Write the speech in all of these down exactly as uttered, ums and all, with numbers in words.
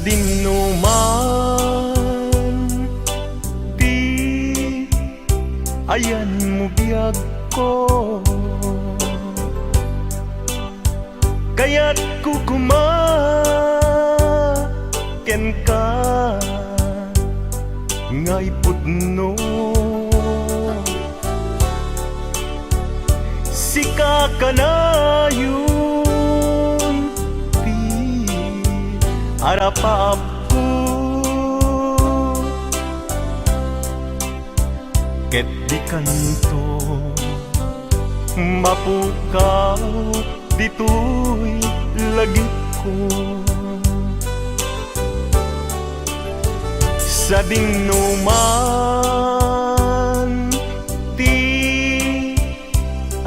Dinno man ti ayanmo, biagko. Kayatko koma kenka nga ipudno. Sika kanayon ti arapaapko, ket dikanto mapukaw ditoy lagipko. Sadingno man ti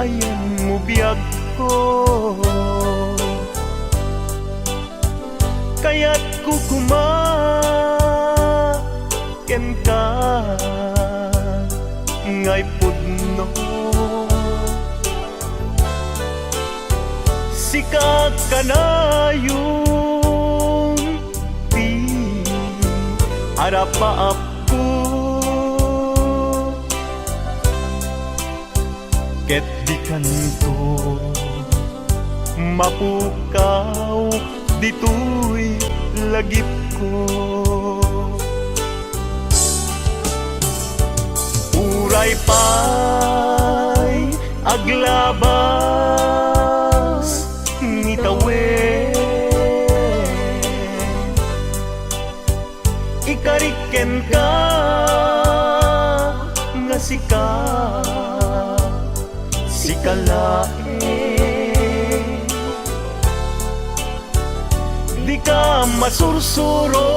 ayanmo, biagko. Kayatko koma kenka nga ipudno. Sika kanayon ti arapaapko, ket dikanto mapukaw ditoy lagipko. Uray pay aglabas ni tawen, ikarik kenka nga sika, sika laeng. Dika masursuro,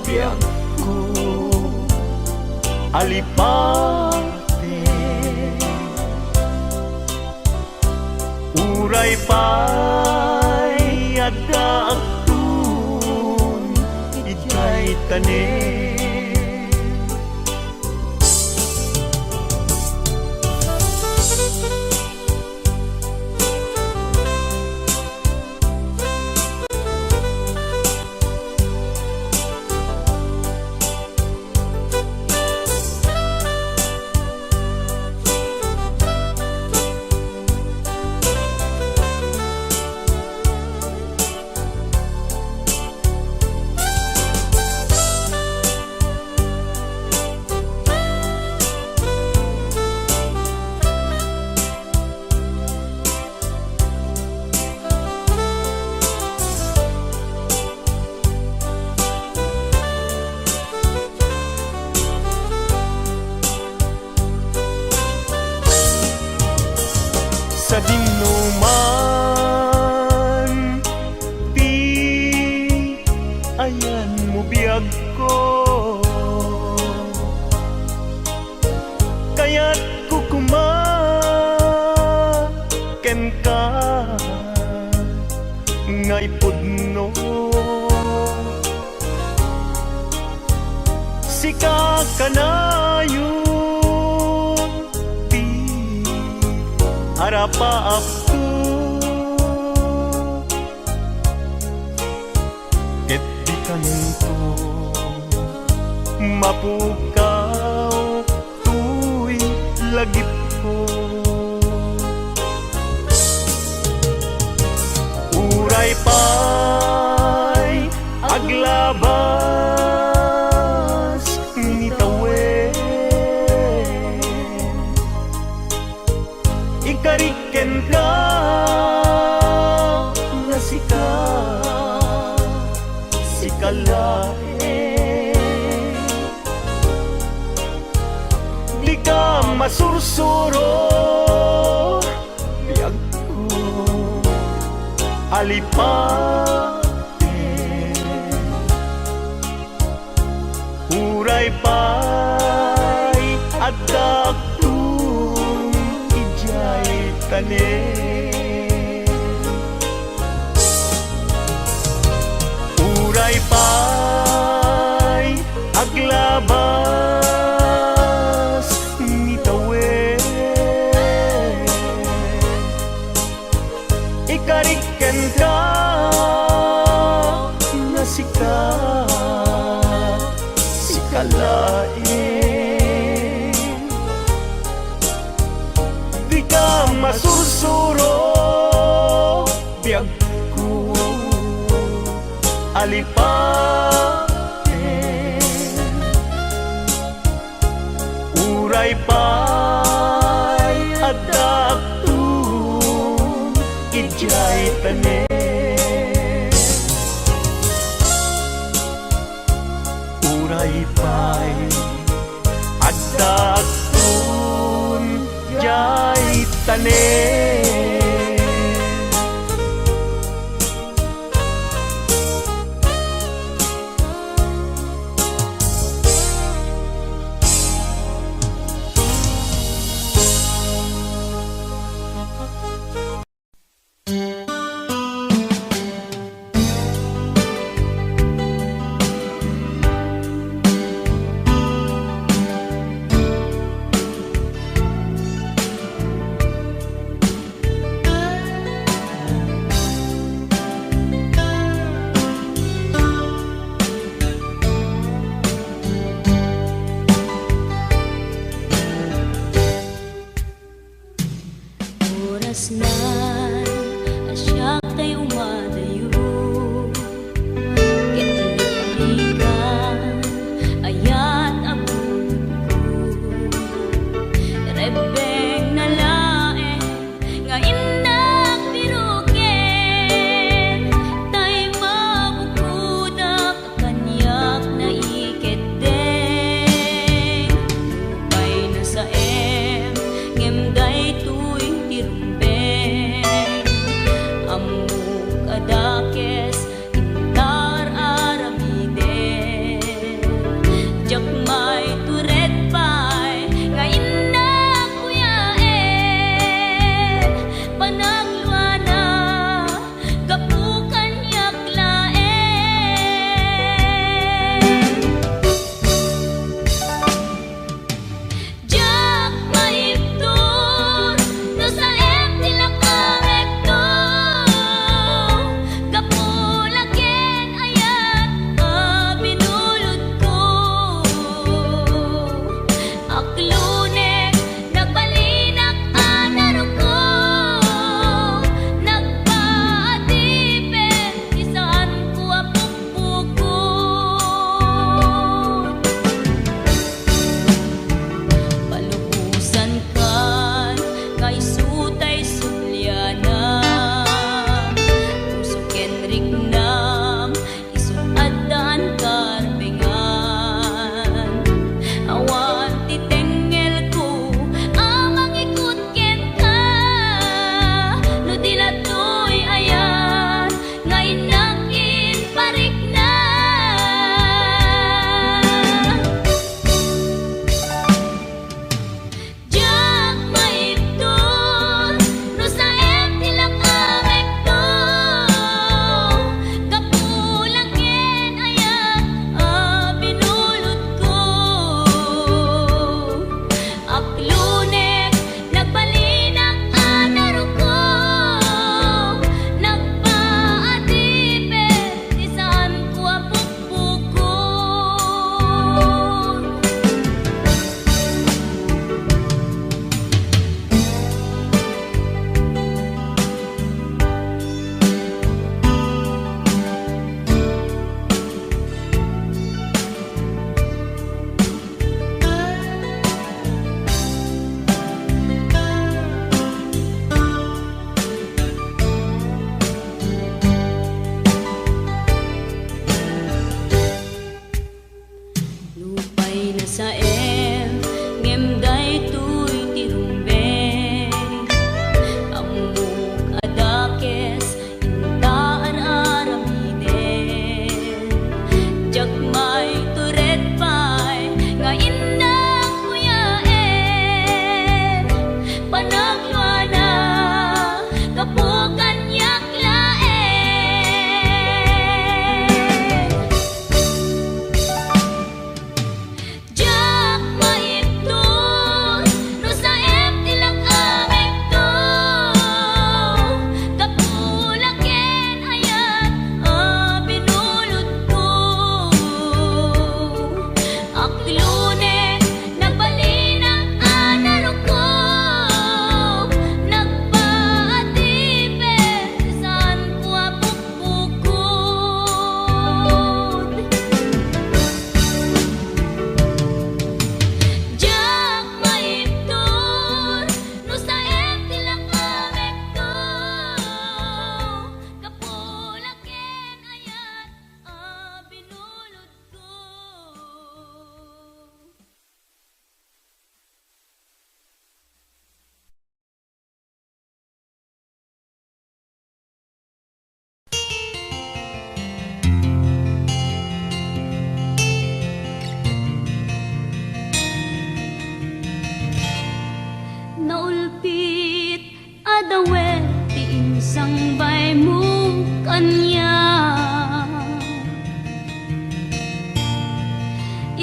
biagko, alipate. Uray pay addaakton idiay tanem. Sadingno man ti ayanmo, biagko. Kayatko koma kenka nga ipudno. Sika kanayon ti arapaapko, ket dikanto mapukaw toy lagipko. Uray pay aglabas ni tawen, ikarik kenka nga sika, sika laeng. Dika masursuro, biagko, alipate. Uray pay addaakton idiay tanem. Uray pay aglabas ni tawen, ikarik kenka Nalipaten, uray pay addakton idiay tanem. Uray pay addakton idiay tanem.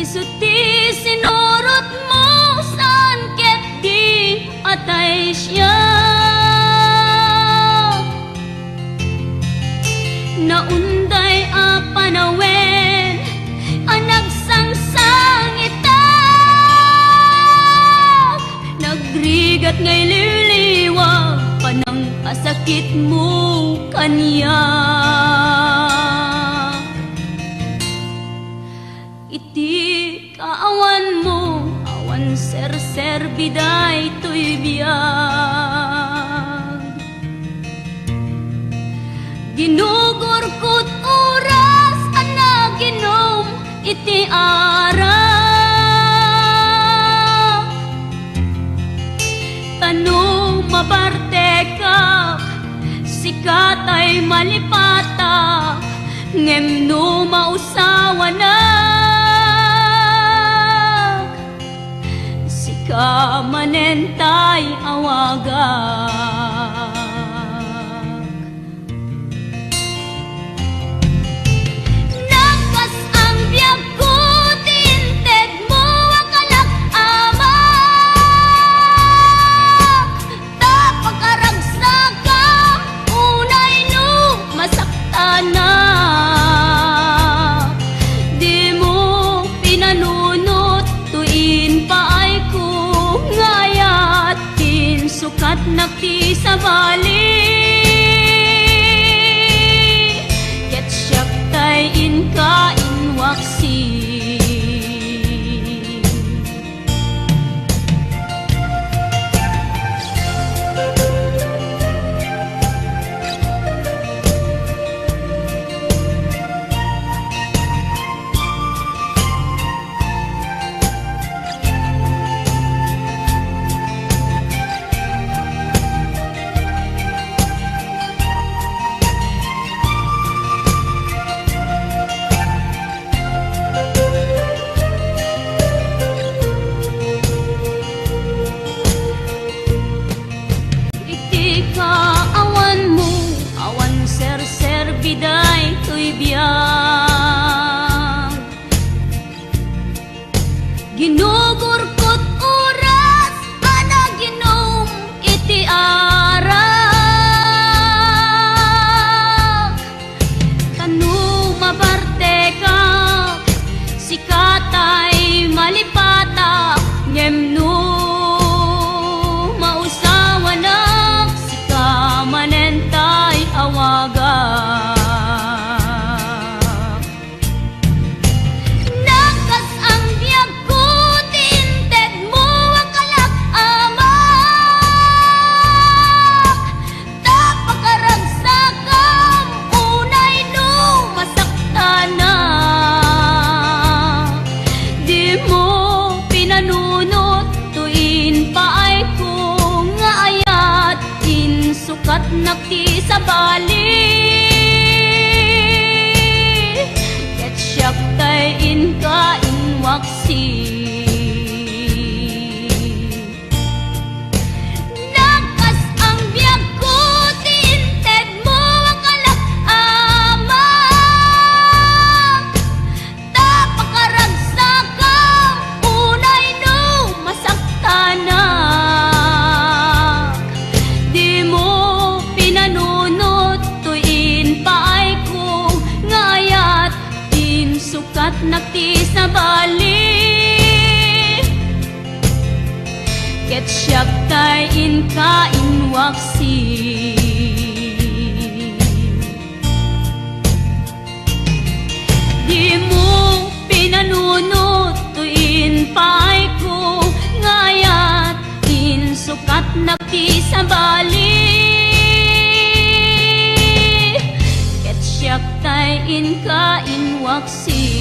Isu ti sinurotmo, saan ket di atay siak. Naunday a panawen a nagsangsangitak, nagrigat nga ililiwag panangkasakitmo kaniak. Iti kaawanmo, awan serserbi daytoy biag. Ginugurkot oras a naginom iti arak. Ta no mabartekak, sika tay malipatak, ngem no mausawanak, sika manen tay awagak. Nakas-ang biagko ti intedmo a kalak, Ama. Ta pakaragsakam unay no masaktanak. Dimo pinanunot toy impaayko nga ayat, insukatnak ti sabali, ket siak tay inka inwaksi. Iti kaawanmo, awan serserbi daytoy biag. Ginugurkot oras a naginom iti arak. Ta no mabartekak, sika tay malipatak, ngem no mausawanak, sika manen tay awagak. Nakas-ang biagko ti intedmo a kalak, Ama. Ta pakaragsakam unay no masaktanak. Dimo pinanunot toy impaayko nga ayat, insukatnak ti sabali, ket siak tay inka inwaksi. Nakas-ang biagko ti intedmo a kalak, Ama. Ta pakaragsakam unay no masaktanak. Dimo pinanunot toy impaayko nga ayat, insukatnak ti sabali, ket siak tay inka inwaksi. Dimo pinanunot toy impaayko nga ayat, insukatnak ti sabali, ket siak tay inka inwaksi.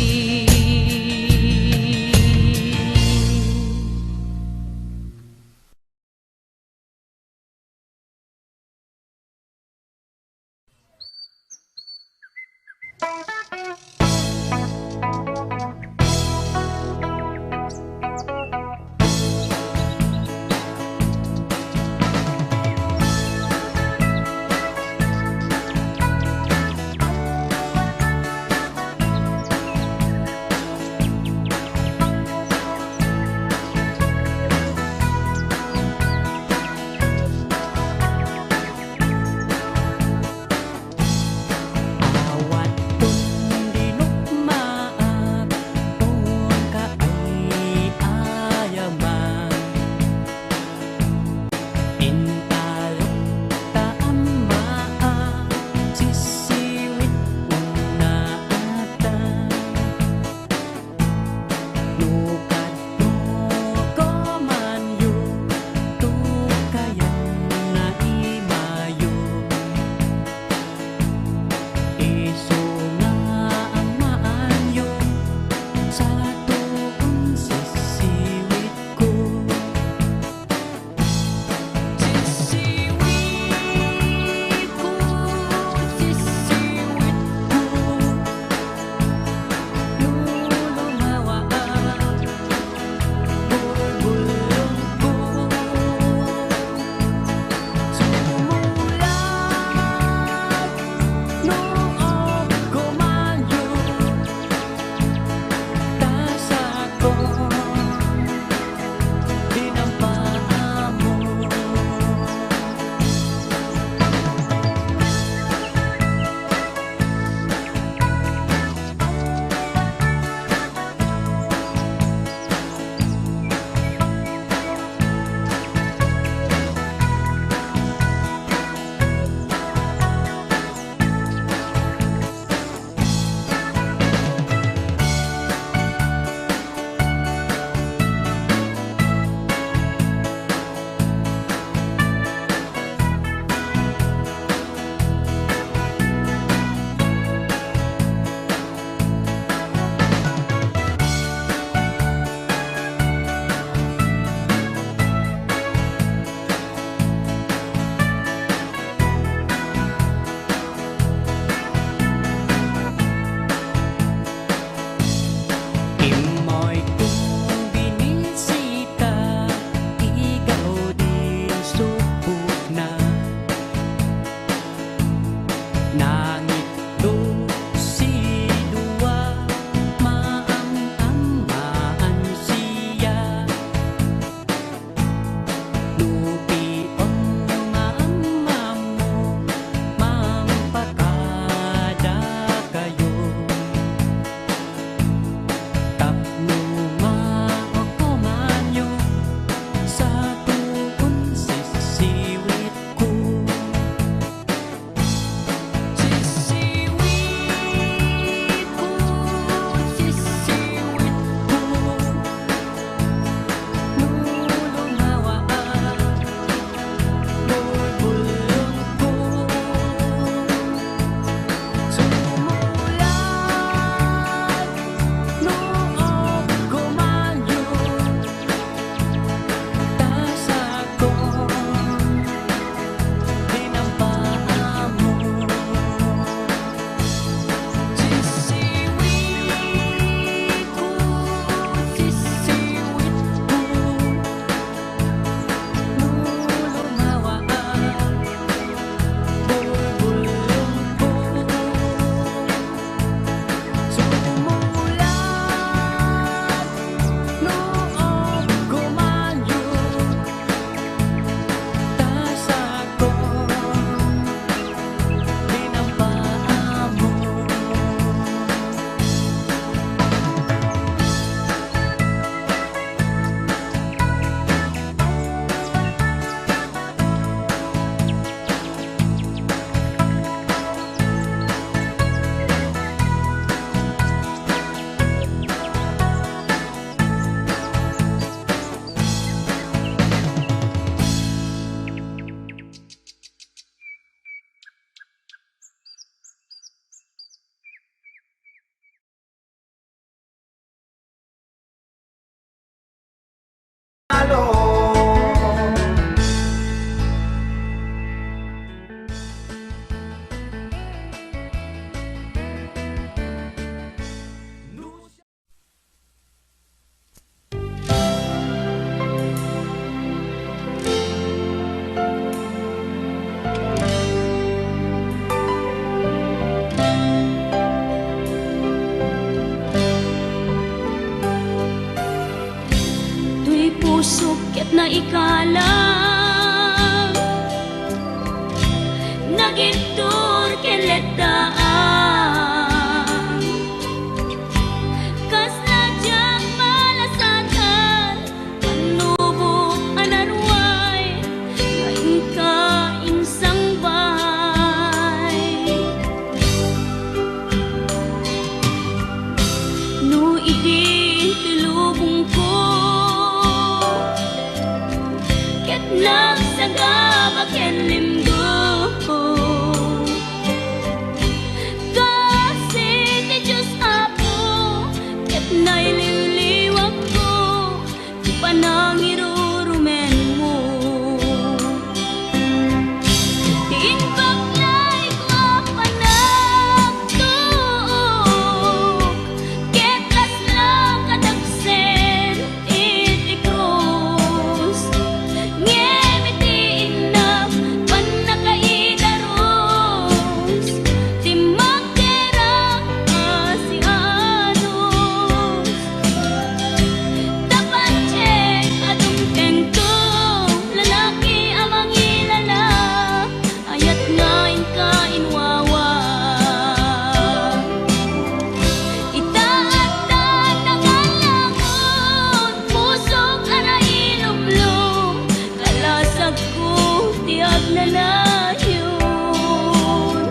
pusok ket naikalang, nagibtur ken letdaan. Kasla diak malasatan, pannubok a naruay nga inka insangbay. No idi ti lubongko ket nagsagaba ken limgo, kaasi ti Dios, Apo, ket nailiwliwakko ti panangirurumenmo. Ti imbag nga ikaw a panagtuok, ket kasla kadagsen iti krus. Ngem iti innak pannakaidarus, ti magderak a sianus. Tapattek a dumtengto, lalaki a mangilala, ayat nga inka inwawa. Ita adda nangalangon, pusok a nailumlom, kalasagko ti agnanayon.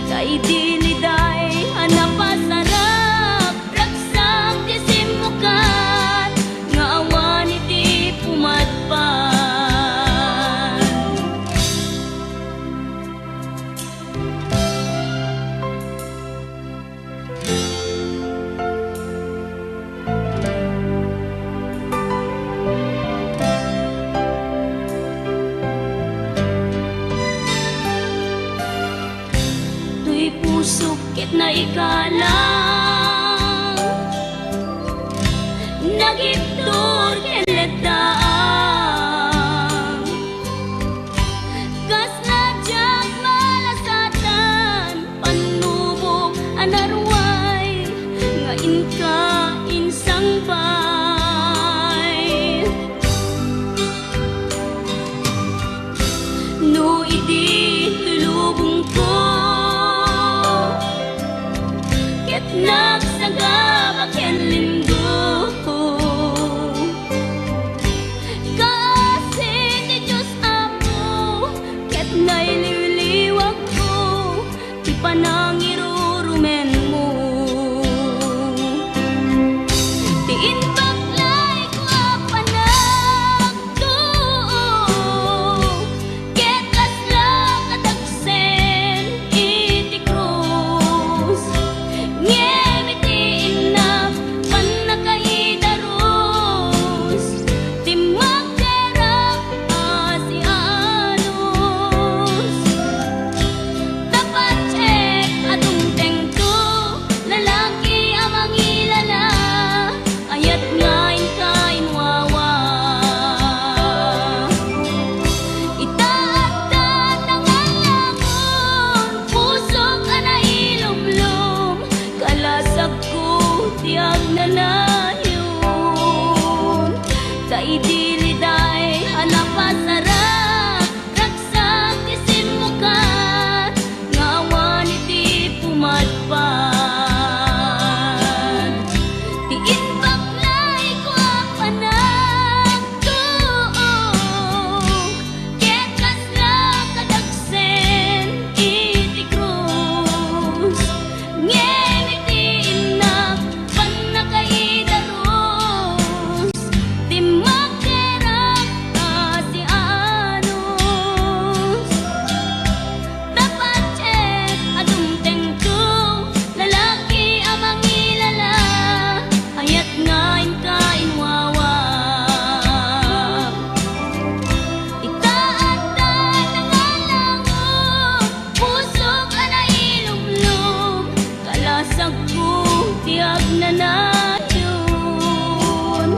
Ta idi liday a napasarak, ragsak ti simmukat nga awan iti pumadpad. Toy pusok ket naikalang, nagibtur ken letdaan. Kasla diak malasatan, pannubok a naruay nga inka insangbay. No idi ti lubongko ket nagsagaba ken limgo, kaasi ti Dios, Apo, ket nailiwliwakko ti panangirurumenmo. Ti imbag nga ikaw a panagtuok, ket kasla kadagsen iti krus. Ngem iti innak pannakaidarus, ti magderak a sianus. Tapattek a dumtengto, lalaki a mangilala, ayat nga inka inwawa. Ita adda nangalangon, pusok a nailumlom, kalasagko ti agnanayon. Ta idi liday a napasarak, ragsak ti simmukat nga awan iti pumadpad. Ti imbag nga ikaw a panagtuok, ket kasla kadagsen iti krus. Ngem iti innak pannakaidarus, ti magderak a sianus. Tapattek a dumtengto, lalaki a mangilala, ayat nga inka inwawa. Ita adda nangalangon, pusok a nailumlom, kalasagko ti agnanayon.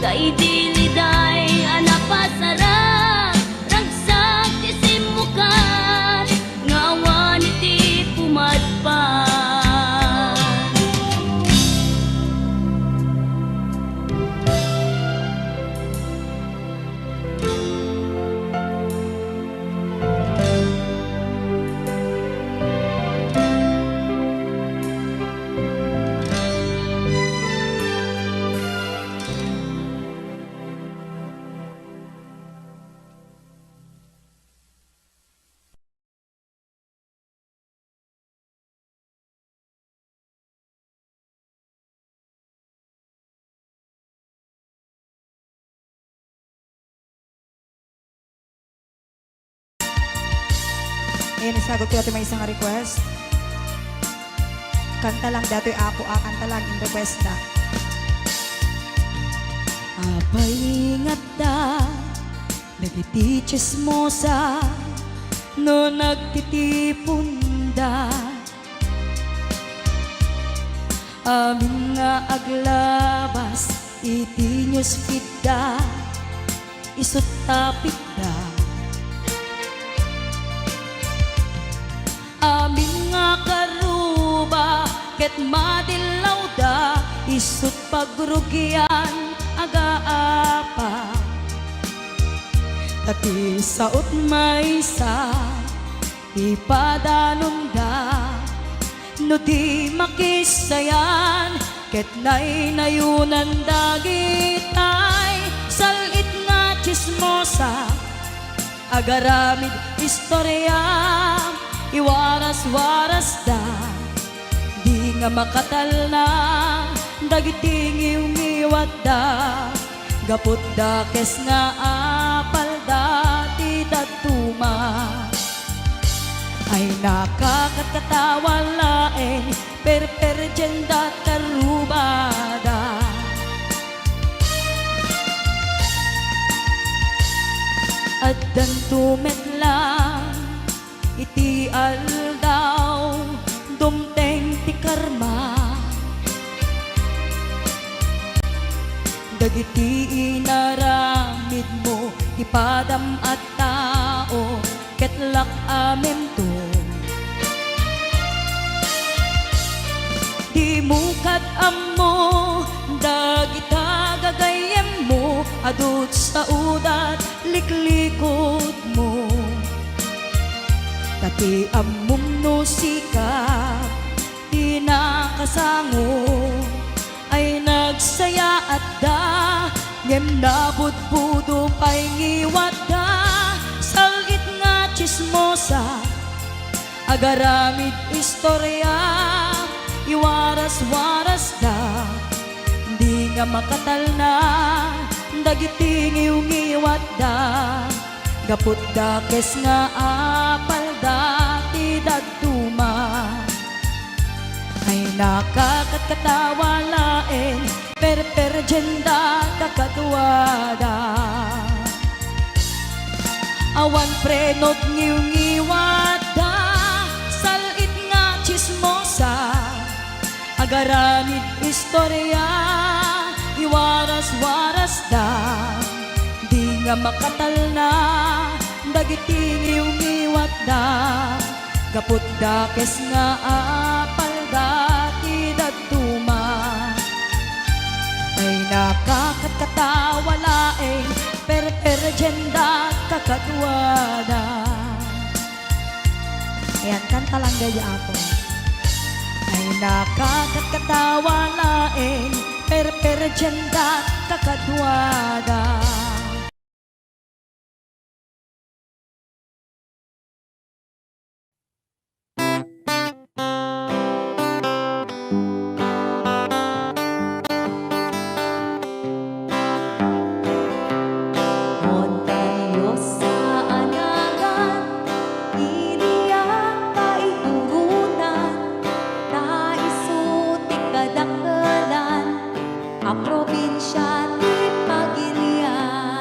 Ta idi liday a napasarak, ragsak ti simmukat nga awan iti pumadpad. Isagutyo ti maysa nga request. Kanta lang daytoy, Apo, a, kanta lang in request da. Apay ngarud dagiti tsismosa no nagtitipunda? Amin nga aglabas iti newsfeed da, isut' tapitda. Amin nga karuba ket madillawda, isut' pagrugian agaapa. Ta ti sao't maysa, ipadanonda no di makisayan, ket naynayunan dagitay sal-it nga tsismosa, agaramid istoria, iwaras-warasda. Di nga makatalna dagiti ngiwngiwatda, gapu dakes nga apalda ti dadduma. Ay, nakakatkatawa laeng, perperdienda, karubada. Addanto met lang iti aldaw, dumteng ti karma. Dagiti inaramidmo ti padam a tao, ket lak-amento. Dimo kad-ammo dagita gagayyemmo, adu ti saoda ti liklikutmo. Ta ti ammom no sika ti nakasango, ay nagsayaatda, ngem nabudbudo pay ngiwatda, sal-it nga tsismosa, agaramid istoria, iwaras-warasda. Di nga makatalna dagiti ngiwngiwatda, gapu dakes nga apalda ti dadduma. Ay, nakakatkatawa laeng, perperdienda, kakaduada. Awan preno ti ngiwngiwatda, sal-it nga tsismosa, agaramid istoria, iwaras-warasda. Di nga makatalna dagiti ngiwngiwatda, gapu dakes nga apalda ti dadduma. Ay, nakakatkatawa laeng, perperdienda, kakaduada. Ayan, kanta lang daydi, Apo. Ay, nakakatkatawa laeng, perperdienda, kakaduada. Montañosa a nagan, ilian, paituronan, ta isu ti kadakkelan a probinsia ti Pagilian.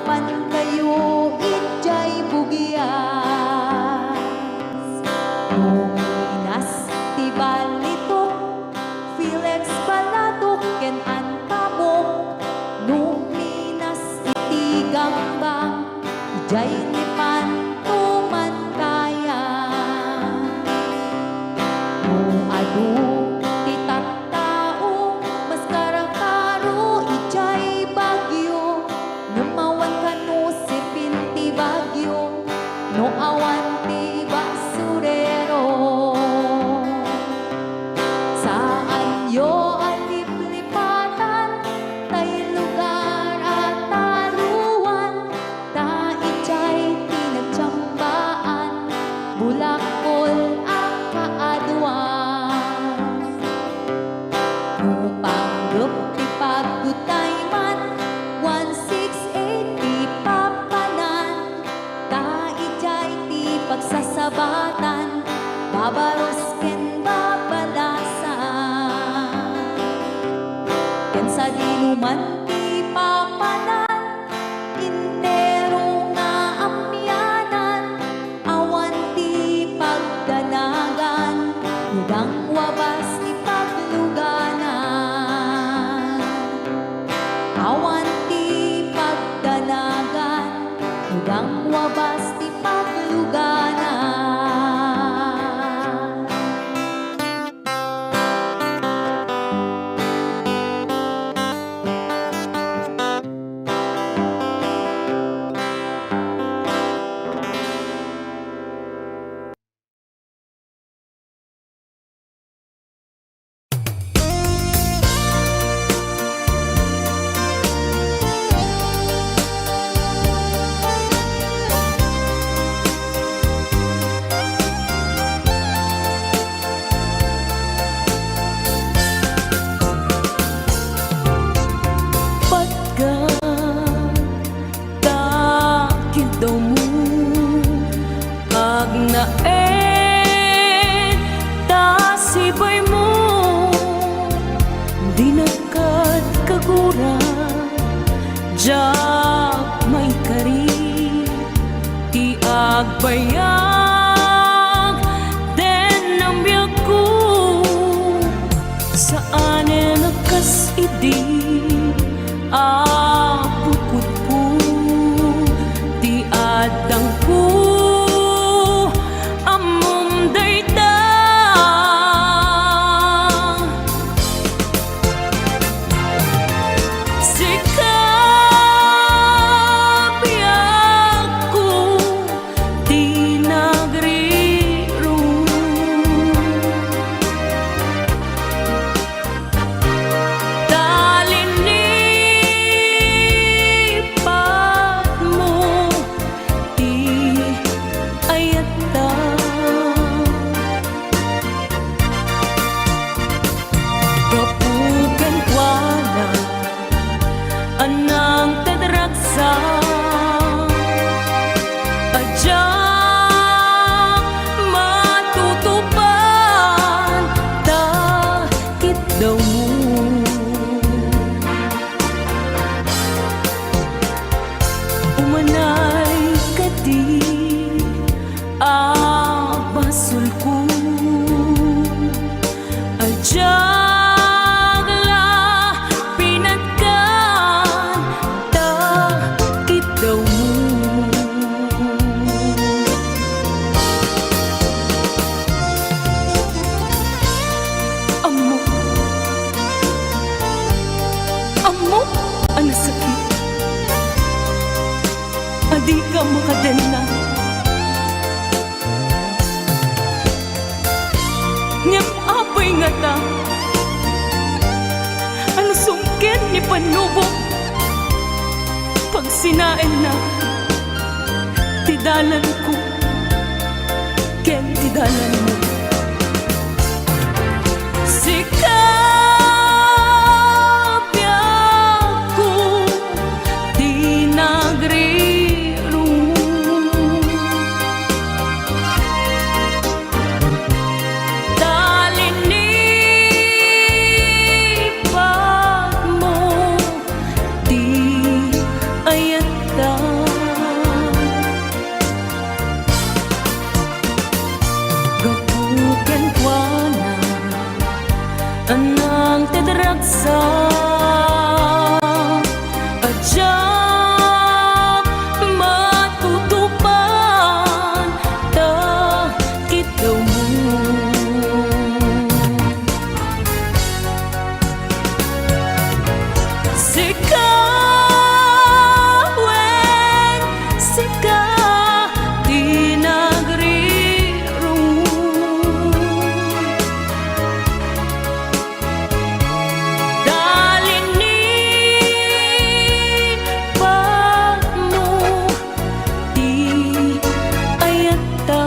Pantayo idiay bugias. Numinas ti balitok, Felix Balatok ken Ann Pamok. Numinas iti gangbang, idiay ni Panto Mantayan. No adu ti tattao, mas karakaro idiay Baguio. Ngem awan kano sipin ti Baguio, no awan ti basurero. Saanyo a liplipatan tay lugar a taruan, ta idiay ti nagtiambaan, bulakol a kaaduan. No panggep ti pagkutayman, one six eight ti papanan, ta idiay ti pagsasabatan, babaros ken babalasan. Ken sadino man ti papanan, entero nga amianan, awan ti pagdanagan, no dang wabas ti pagluganan. Awan ti pagdanagan, no dang wabas ti pagluganan. Patga ta kiddawmo, agnaed ta sibaymo, dinak kad kagura, diak maikari ti agbayag den biagko. Saanen a kas idi a pukotko ti addangko, ammom dayta. Sika, biagko, ti nagrirong. Ta linipatmo ti ayatta. Gapu kenkuana, a nangted ragsak, a diak matutupan ta kiddawmo. Umanay kadi a basolko, a diak la pinatgan ta kiddawmo. Ammok, ammok a nasakit a dika makadenna. Ngem apay ngata a nasungkit ni Panubok, pagsinaenna ti dalanko ken ti dalanmo? Sika, biagko, ti nagrirong. Ta linipatmo ti ayatta. Adiak matutupan ta kiddawmo. Sika, wen, sika ti nagrirung. Talinipatmo ti ayatta.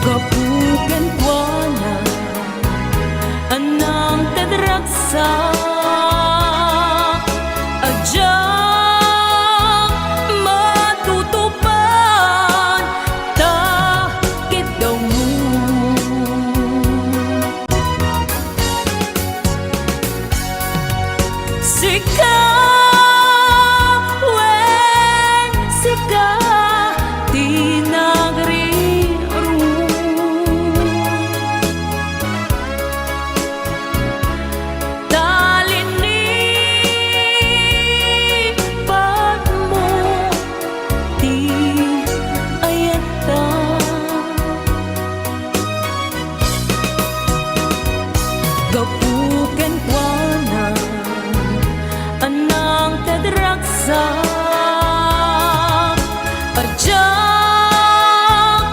Gapu kenkuana, anang tadragsa, adiak matutupan ta kiddawmo. Sika, wen, sika ti nagrirung. Talinipatmo ti ayatta. Gapu kenkuana, anang tadragsa, adiak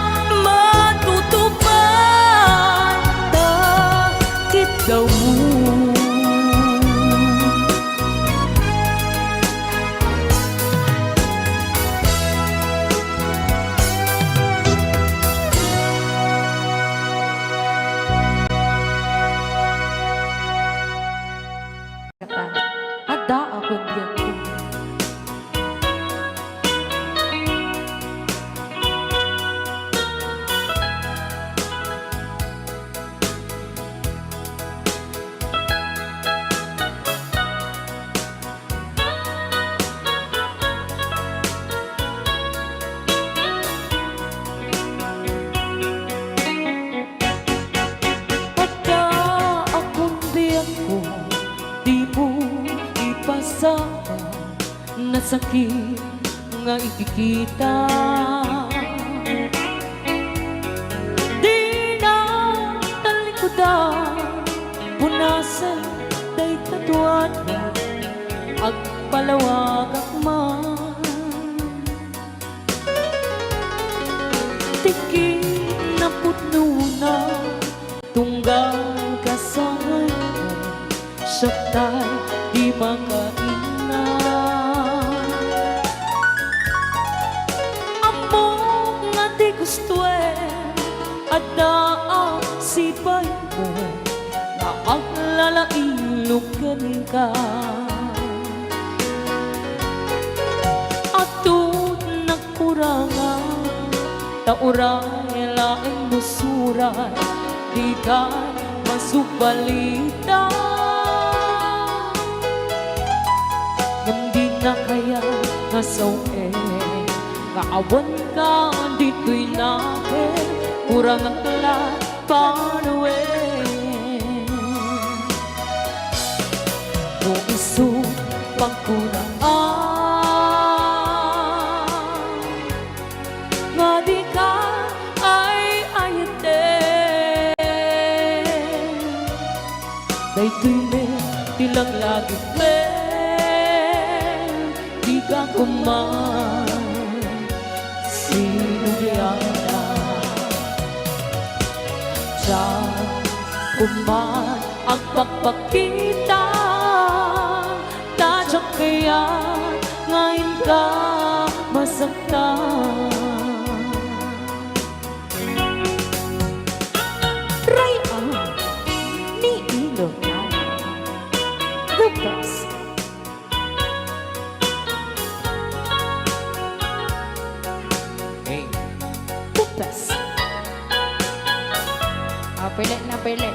matutupan ta kiddawmo. Adda a kundianko. Adda a kundianko, dimo ipasama. Nasakit nga ikikita. Dina talikudan, punasen dayta tuadda, agpalawagak man. Ti kinapudnona, tunggal kasangaymo, siak tay di makainna. Ammok nga ti gustoem, adda a sipaymo, nga aglalaing kenka. Adu ti nagkurangan, ta uray laeng busuray, dika masubalitan. Ngem dina kayat nga sawen, nga awanka ditoy nakem, kurangak la panawen. No isu pagkunaan nga dika ay-ayaten, daytoy met ti laglagipem, dika koma sinubliana. Diak koma agpakpakita, ta diak kayat nga inka masaktan. Ray-an ni Ilocano. The best. Hey. The best. Ah, pili na, pili.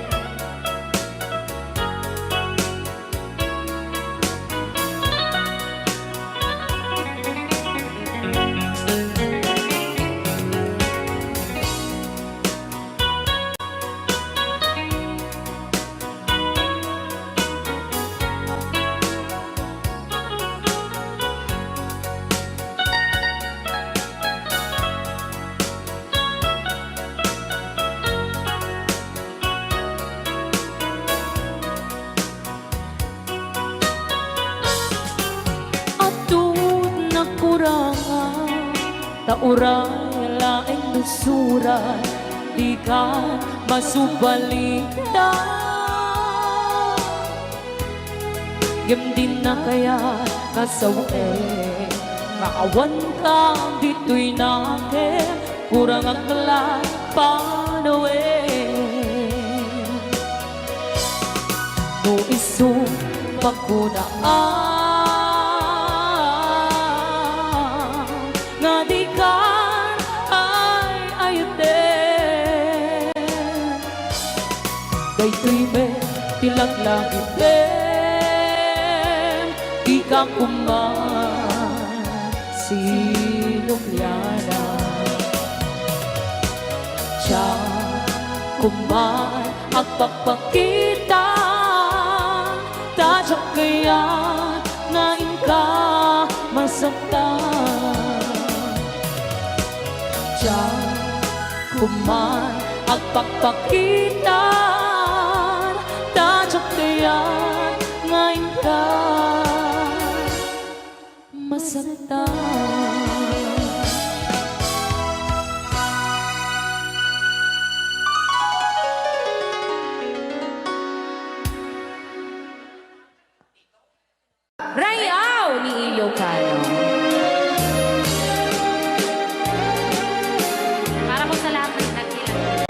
Ta uray laeng no surat, dika masubalitan. Ngem dina kayat nga sawen nga awanka ditoy nakem, kurangak la panawen. No isu pagunaan nga dikan ay-ayaten, daytoy met ti laglagitem, dika koma sinubliana. Diak koma agpakpakita, ta diak kayat nga inka masaktan. Diak koma agpakpakita, ta diak kayat nga inka masaktan. Rayaw ni Ilocano. Para po sa lahat ng nagbilang.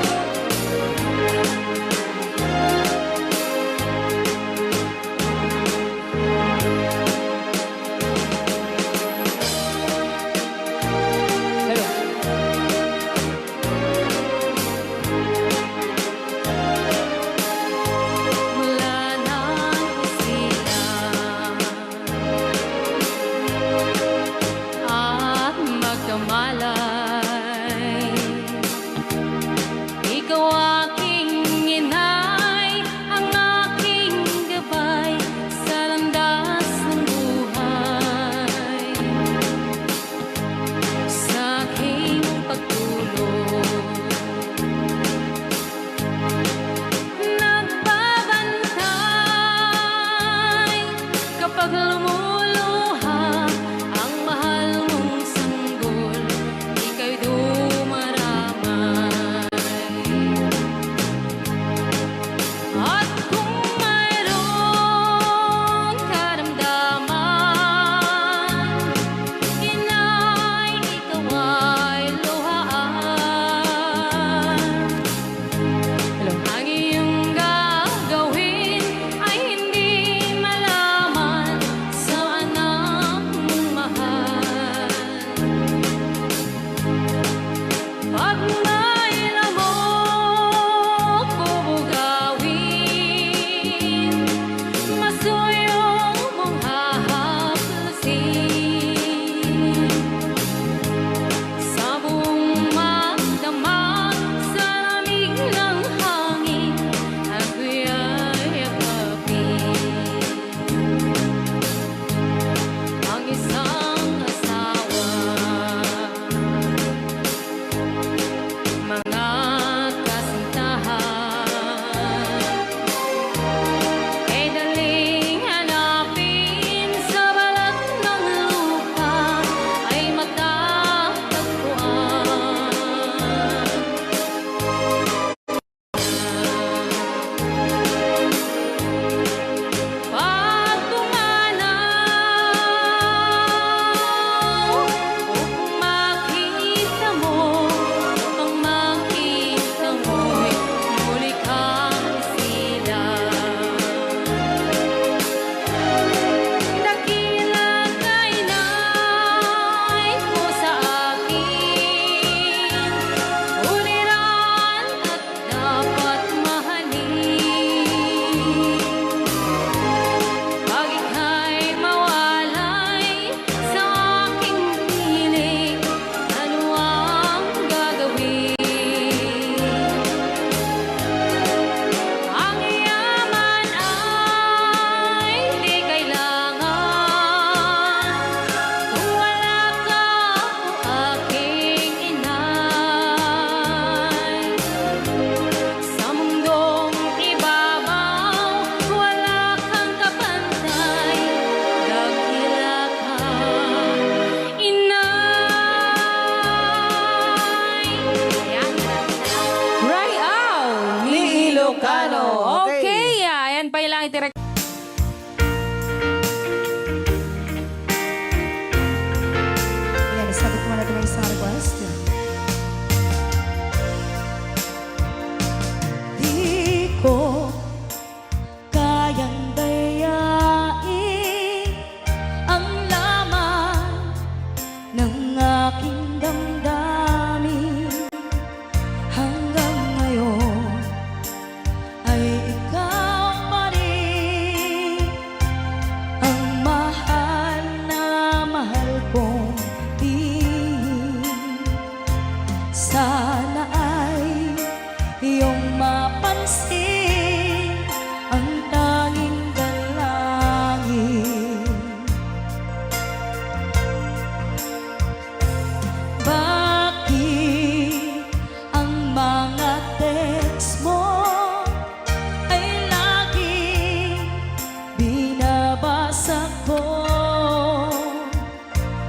ko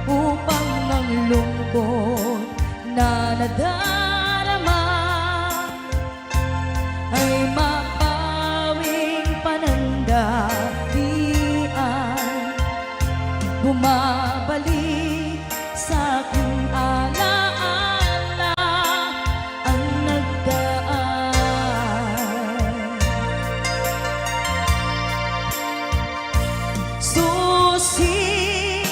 upang ang lungkot na nadarama ay mapawing panandalian. Bumabalik sa aking alaala ang nagdaan. Susi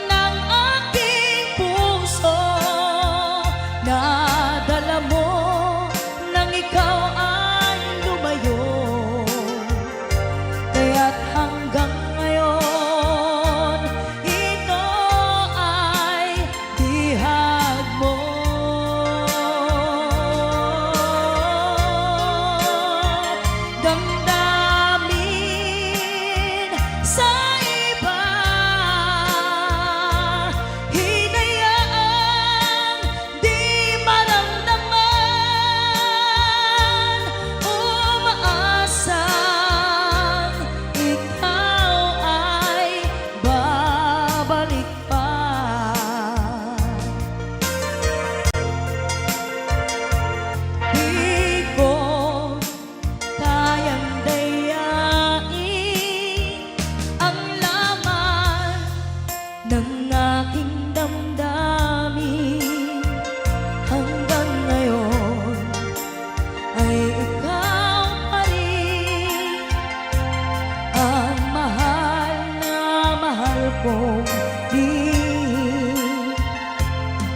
ng aking puso, nadala mo nang ikaw ay lumayo. Kaya't hanggang ngayon, ito ay bihag mo. Damdamin sa iba, hinayaang di maramdaman, umaasang ikaw ay babalik pa. Di ko kayang dayain ang laman ng aking damdamin. Hanggang ngayon ay ikaw pa rin ang mahal na mahal kong lihim.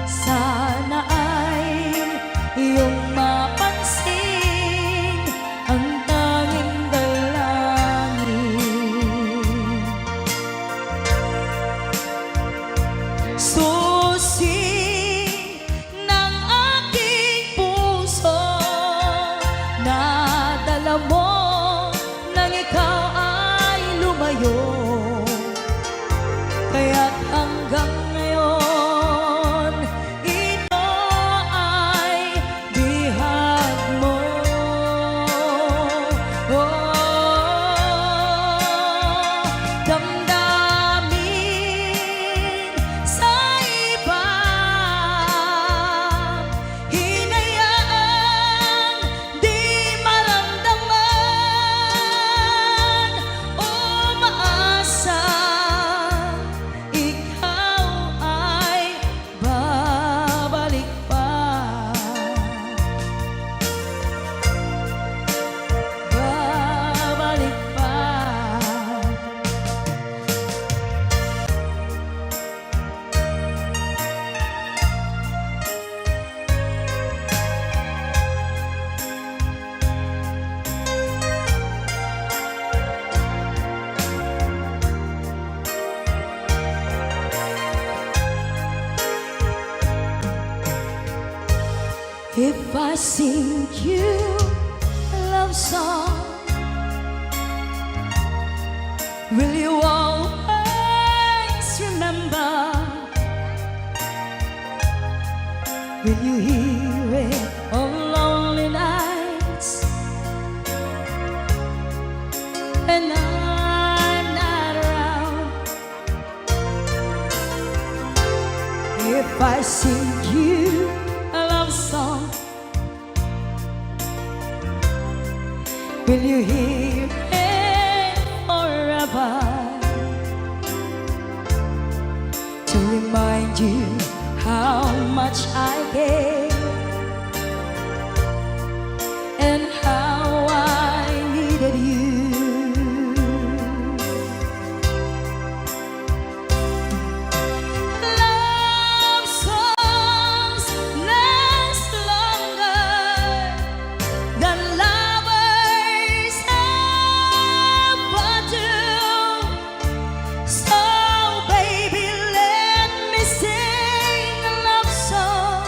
Sana ay iyong mapansin ang tanging dalangin. Susi ng aking puso, nadala mo nang ikaw ay lumayo. Kaya't hanggang ngayon, ito ay bihag mo. Oh, damdamin sa iba, hinayaang di maramdaman, umaasa ikaw ay babalik pa. Babalik pa. If I sing you a love song, will you always remember? Will you hear it on lonely nights when I'm not around? If I sing you a love song, will you hear it forever? To remind you how much I care and how I needed you. Love songs last longer than lovers ever do. So, baby, let me sing a love song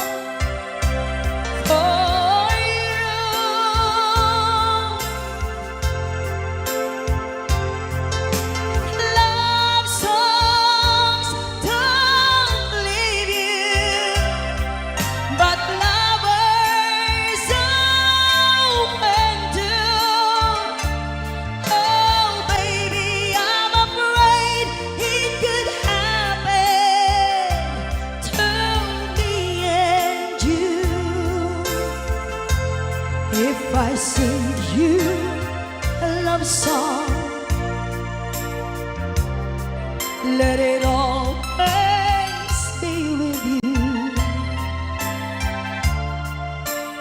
Let it always be with you.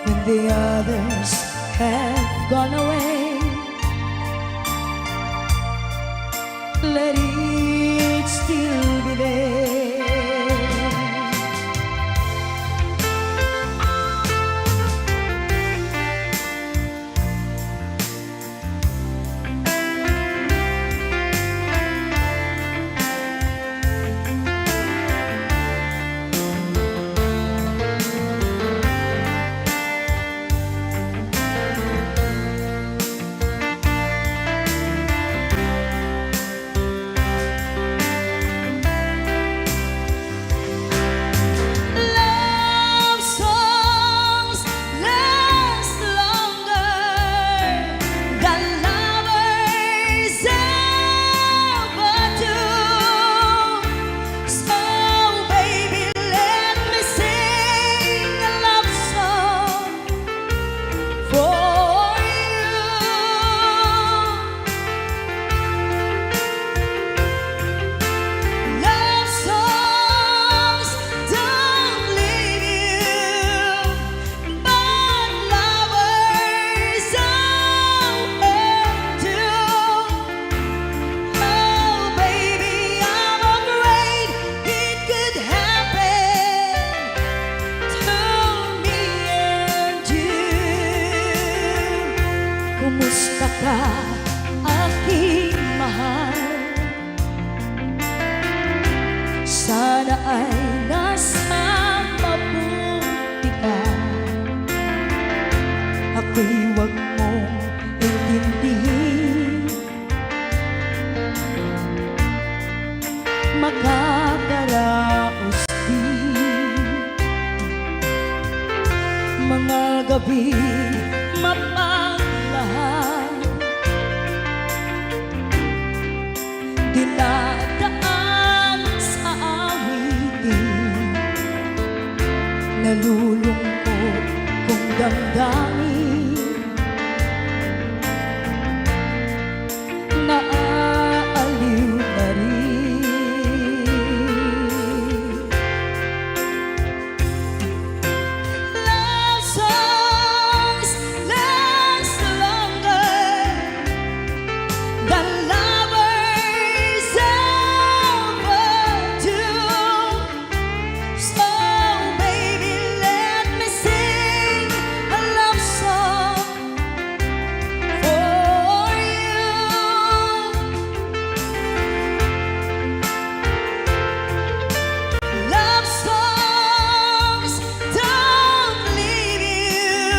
When the others have gone away, let it still be there. Love songs last longer than lovers ever do. So, baby, let me sing a love song for you. Love songs don't leave you, but lovers always do. Oh, baby, I'm afraid it could happen to me and you. Kumusta ka, aking mahal? Sana ay nasa mabuti ka. Ako'y wag mong intindihin. Makakaraos din. Mga gabing mapaglahan, dinadaan sa awitin, nalulungkot kong damdamin. Naaaliw na rin. Love songs last longer than lovers ever do. So, baby, let me sing a love song for you. Love songs don't leave you,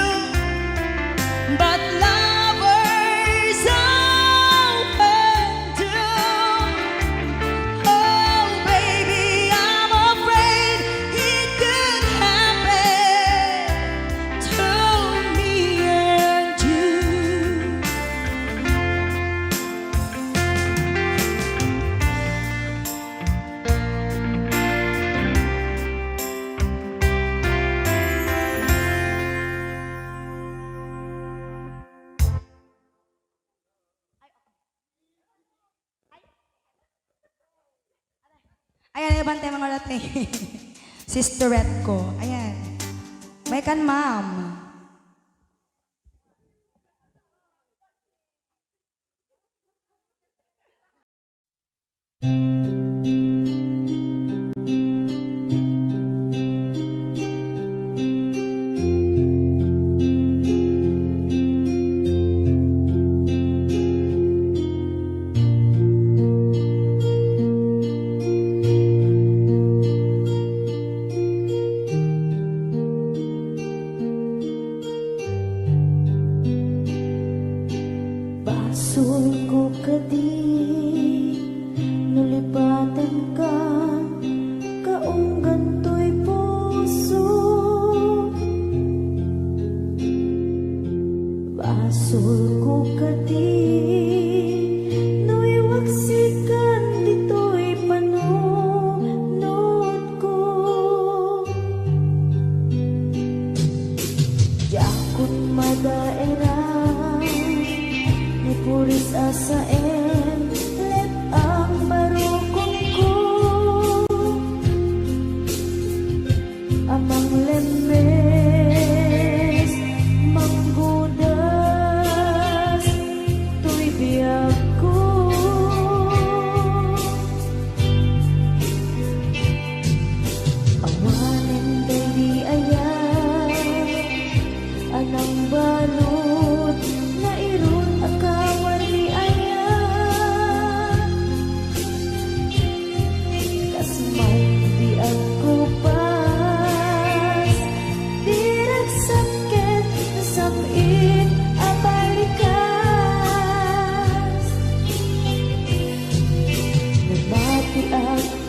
but lovers often do. Oh, baby, I'm afraid it could happen to me and you. Ayan, ay, bantay mga lote. Sisterette ko. Ayan. May kan, ma'am.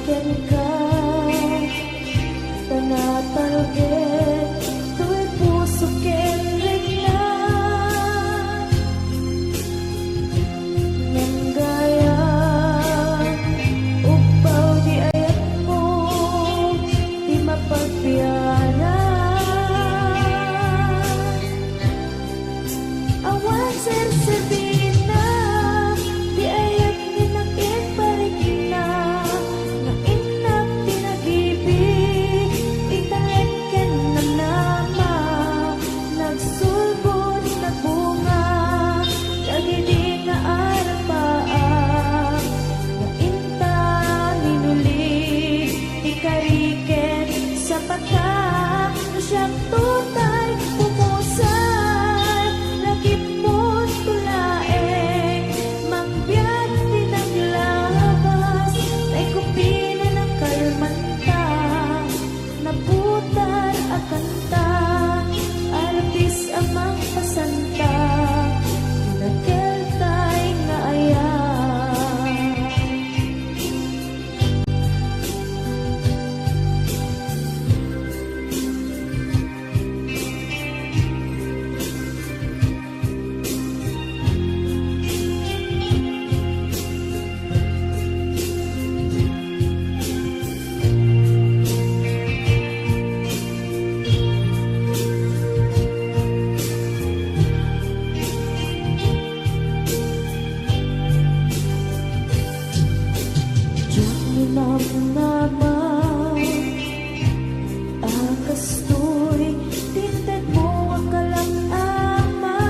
kenka, ta natalged toy puso ken rikna. Ngem gayam, ugpaw ti ayatmo ti mapagbianan. Awan serserbina ti ayat nga inparikna, nga innak ti nagibi, italek ken namnama, nagsulbod, nagbunga, dagidi nga arapaak, nga inta minuli, ti kari ken sapata, no siakto tay pumusay, lagipmo to laeng, mangbiag ti naglabas, tay kupina nakalmanta, naputar a kanta, arbis a mangpasanta, nakeltay nga ayat. Diak minamnama a kastoy ti intedmo a kalam-ama.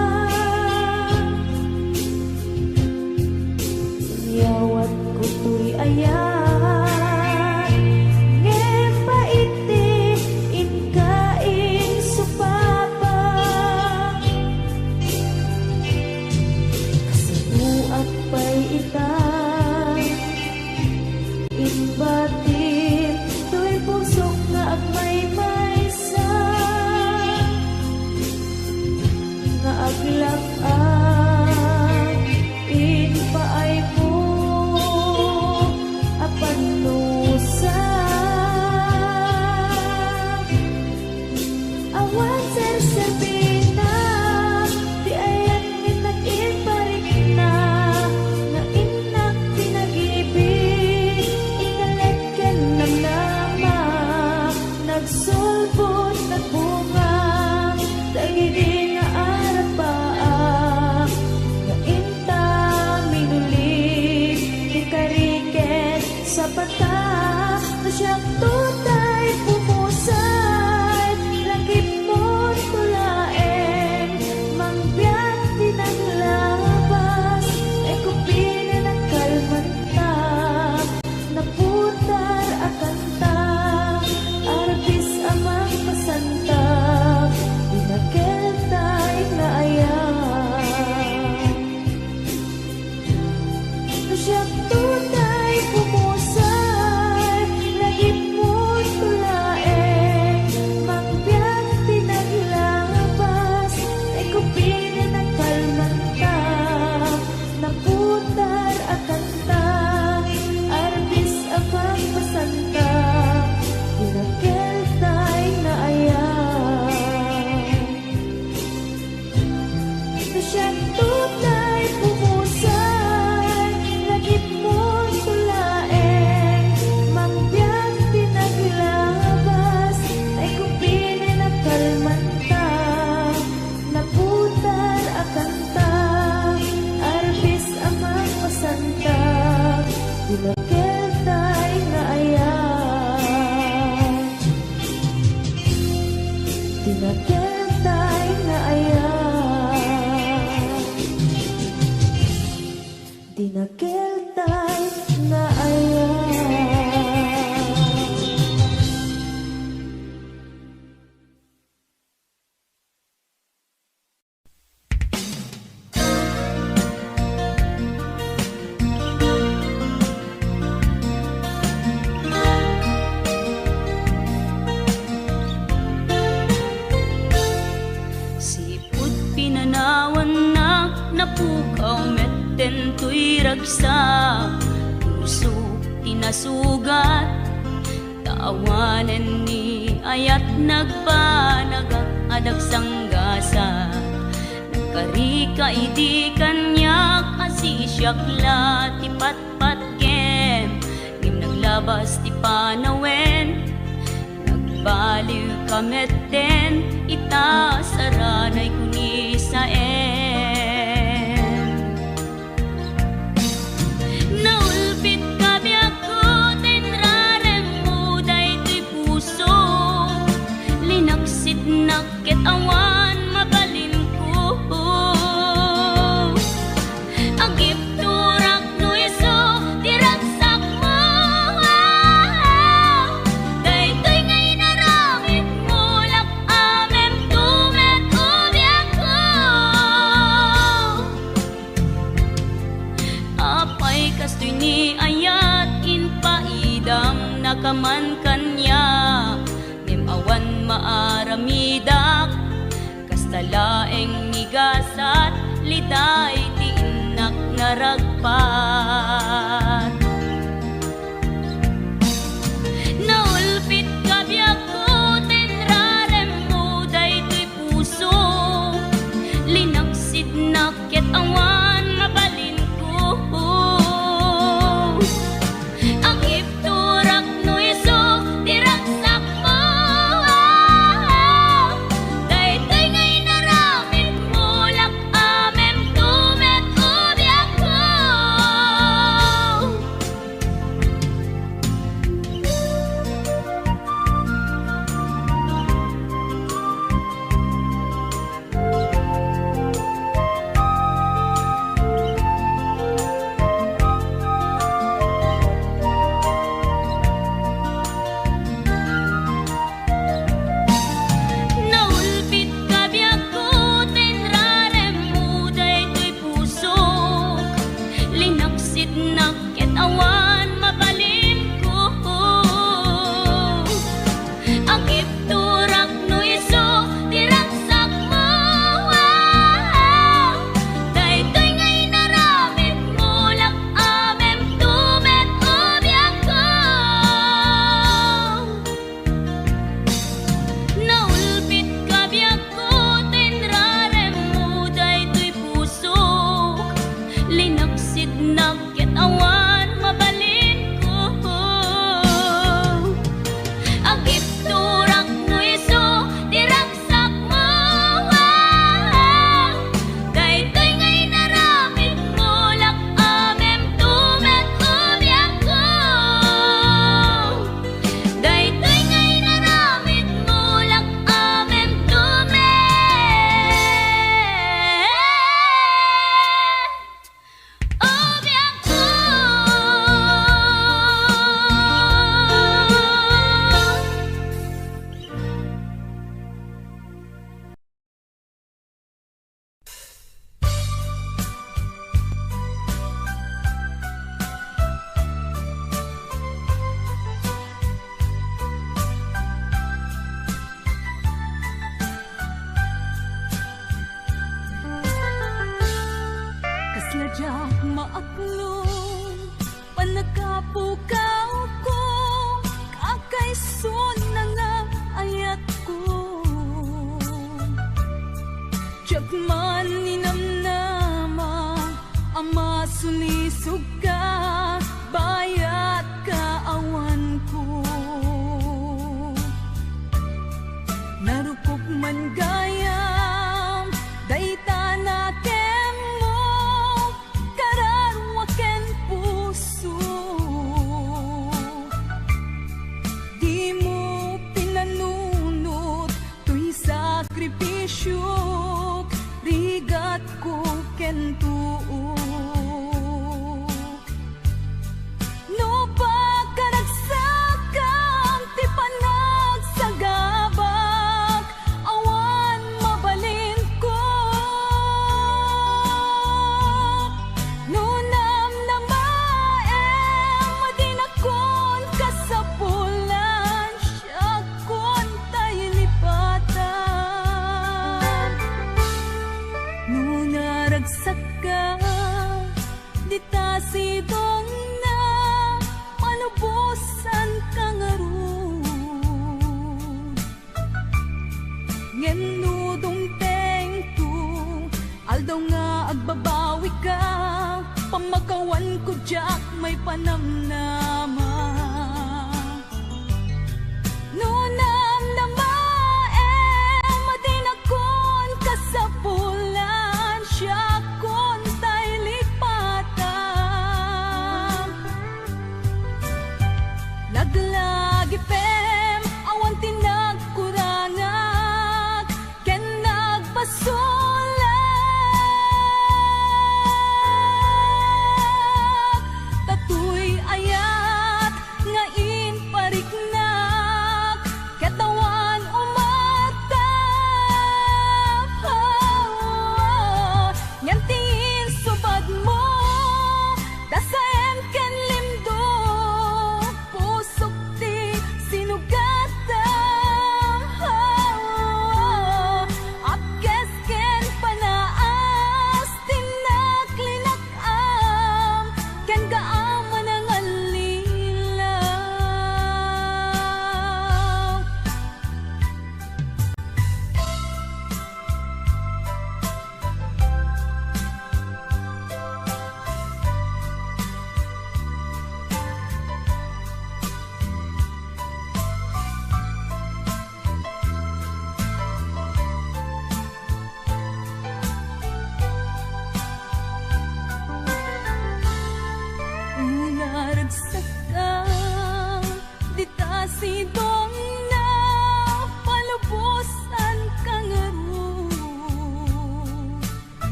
Inyawatko toy ayat, ngem pait ti inka insupapa. Kasapuak pay ita, imbatim toy pusok nga agmaymaysa, nga aglak-ak impaaymo a pannusa. Awan serserbina ti ayat nga innak inparikna, nga innak ti nagibi, italek ken namnama, nagsulbod, nagbunga, dagidi nga arapaak, nga inta minuli, ti kari ken sapata, no siakto tay pumusay, lagipmo to laeng, mangbiag ti naglabas, ay kupina nakalmanta, naputar a kanta, arbis a mangpasanta, ti nakeltay nga ayat. No siakto tay pumusay, lagipmo to laeng, mangbiag ti naglabas, ay kupina nakalmanta, naputar a kanta, arbis a mangpasanta, ti nakeltay nga ayat. No siakto tay pumusay, lagipmo to laeng, mangbiag ti naglabas, ay kupina nakalmanta, naputar a kanta, arbis a mangpasanta, ti nakeltay nga ayat. Ti nakeltay nga ayat. Ti nakeltay nga ayat. Sipud pinanawanna, napukaw metten toy ragsak. Puso ti sugat. Ta awanen ni ayat nagbanagak a dagsanggasat. Nagkarika idi kaniak a sisiak la ti patpatgem, ngem naglabas ti panawen. Nagbaliwka metten ita saranay kunisaen. Naulpitka biagko ta inraremmo daytoy puso. Linaksitnak ket awan mabalinko. Agipturak no isu ti ragsakmo. Daytoy nga inaramidmo, lak-amemto met o biagko. Apay kastoy ni ayat, impaidamnaka man kaniak, ngem awan maaramidak. Kasta laeng ni gasat, liday ti innak naragpat. Naulpitka biagko ta inraremmo daytoy puso. Linaksidnak ket awan mabalinko. Agipturak no isu ti ragsakmo. Daytoy nga inaramidmo, lak-amemto met o biagko. Naulpitka biagko ta inraremmo daytoy pusok. Linaksidnak ket awan mabalinko. Agipturak no isu ti ragsakmo. Daytoy nga inaramidmo, lak-amemto met o biagko. Naulpitka biagko ta inraremmo daytoy pusok. Linaksidnak ket awan mabalinko. Agipturak no isu ti ragsakmo. Daytoy nga inaramidmo, lak-amemto met o biagko. Daytoy nga inaramidmo, lak-amemto met o biagko. Kasla diak maaklon, pannakapukawko, kakaisuna nga ayatko. Diak man ninamnama a masulisogka, bayatka awanko. Narukop man gayam dayta nakemmo, kararua ken puso. Dimo pinanunot toy sakripisiok, rigatko ken tuok.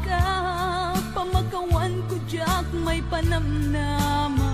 Ka, pamakawanko diak maipanamnama.